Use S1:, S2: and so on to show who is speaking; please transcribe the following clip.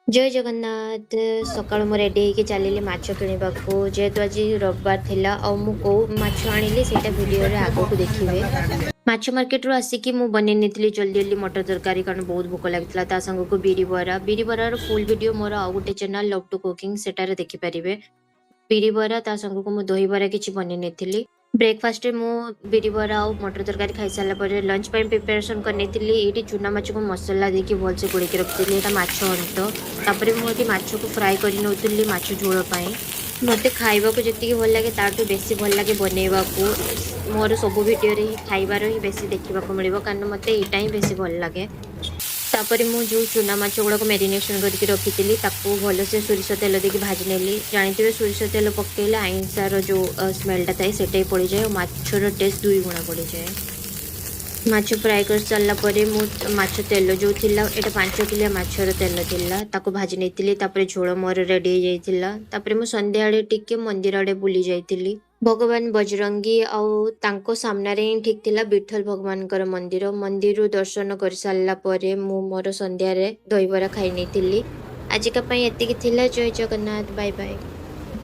S1: ଜୟ ଜଗନ୍ନାଥ। ସକାଳୁ ମୁଁ ରେଡ଼ି ହେଇକି ଚାଲିଲି ମାଛ କିଣିବାକୁ, ଯେହେତୁ ଆଜି ରବିବାର ଥିଲା। ଆଉ ମୁଁ କେଉଁ ମାଛ ଆଣିଲି, ସେଇଟା ଭିଡ଼ିଓରେ ଆଗକୁ ଦେଖିବେ। ମାଛ ମାର୍କେଟରୁ ଆସିକି ମୁଁ ବନେଇ ନେଇଥିଲି ଜଲ୍ଦି ଜଲ୍ଦି ମଟର ତରକାରୀ, କାରଣ ବହୁତ ଭୋକ ଲାଗିଥିଲା। ତା ସାଙ୍ଗକୁ ବିରି ବରା। ବିରି ବରାର ଫୁଲ୍ ଭିଡ଼ିଓ ମୋର ଆଉ ଗୋଟେ ଚ୍ୟାନେଲ୍ ଲଭ୍ ଟୁ କୁକିଂ, ସେଟାରେ ଦେଖିପାରିବେ। ବିରି ବରା ତା ସାଙ୍ଗକୁ ମୁଁ ଦହିବରା କିଛି ବନେଇ ନେଇଥିଲି। ବ୍ରେକଫାଷ୍ଟରେ ମୁଁ ବିରି ବରା ଆଉ ମଟର ତରକାରୀ ଖାଇସାରିଲା ପରେ ଲଞ୍ଚ ପାଇଁ ପ୍ରିପାରେସନ୍ କରିନେଇଥିଲି। ଏଇଠି ଚୁନା ମାଛକୁ ମସଲା ଦେଇକି ଭଲସେ ଗୋଳେଇକି ରଖିଥିଲି। ଏଇଟା ମାଛ ଅନ୍ତ। ତାପରେ ମୁଁ ଏଠି ମାଛକୁ ଫ୍ରାଏ କରି ନେଉଥିଲି ମାଛ ଝୋଳ ପାଇଁ। ମୋତେ ଖାଇବାକୁ ଯେତିକି ଭଲ ଲାଗେ, ତାଠୁ ବେଶୀ ଭଲ ଲାଗେ ବନେଇବାକୁ। ମୋର ସବୁ ଭିଡ଼ିଓରେ ହିଁ ଖାଇବାର ହିଁ ବେଶୀ ଦେଖିବାକୁ ମିଳିବ, କାରଣ ମୋତେ ଏଇଟା ହିଁ ବେଶୀ ଭଲ ଲାଗେ। ତାପରେ ମୁଁ ଯେଉଁ ଚୁନା ମାଛ ଗୁଡ଼ାକୁ ମ୍ୟାରିନେସନ୍ କରିକି ରଖିଥିଲି, ତାକୁ ଭଲସେ ସୋରିଷ ତେଲ ଦେଇକି ଭାଜି ନେଲି। ଜାଣିଥିବେ, ସୋରିଷ ତେଲ ପକେଇଲେ ଆଇଁଷାର ଯେଉଁ ସ୍ମେଲଟା ଥାଏ, ସେଇଟା ବି ପଡ଼ିଯାଏ ଆଉ ମାଛର ଟେଷ୍ଟ ଦୁଇ ଗୁଣା ବଢ଼ିଯାଏ। ମାଛ ଫ୍ରାଏ କରିସାରିଲା ପରେ ମୁଁ ମାଛ ତେଲ ଯେଉଁ ଥିଲା, ଏଇଟା 5 କିଲିଆ ମାଛର ତେଲ ଥିଲା, ତାକୁ ଭାଜି ନେଇଥିଲି। ତାପରେ ଝୋଳ ମୋର ରେଡ଼ି ହେଇଯାଇଥିଲା। ତାପରେ ମୁଁ ସନ୍ଧ୍ୟାବେଳେ ଟିକେ ମନ୍ଦିର ଆଡ଼େ ବୁଲି ଯାଇଥିଲି। ଭଗବାନ ବଜରଙ୍ଗୀ ଆଉ ତାଙ୍କ ସାମ୍ନାରେ ହିଁ ଠିକ୍ ଥିଲା ବିଠଲ ଭଗବାନଙ୍କର ମନ୍ଦିର। ମନ୍ଦିରରୁ ଦର୍ଶନ କରିସାରିଲା ପରେ ମୁଁ ମୋର ସନ୍ଧ୍ୟାରେ ଦହିବରା ଖାଇ ନେଇଥିଲି। ଆଜିକା ପାଇଁ ଏତିକି ଥିଲା। ଜୟ ଜଗନ୍ନାଥ, ବାଏ ବାଏ।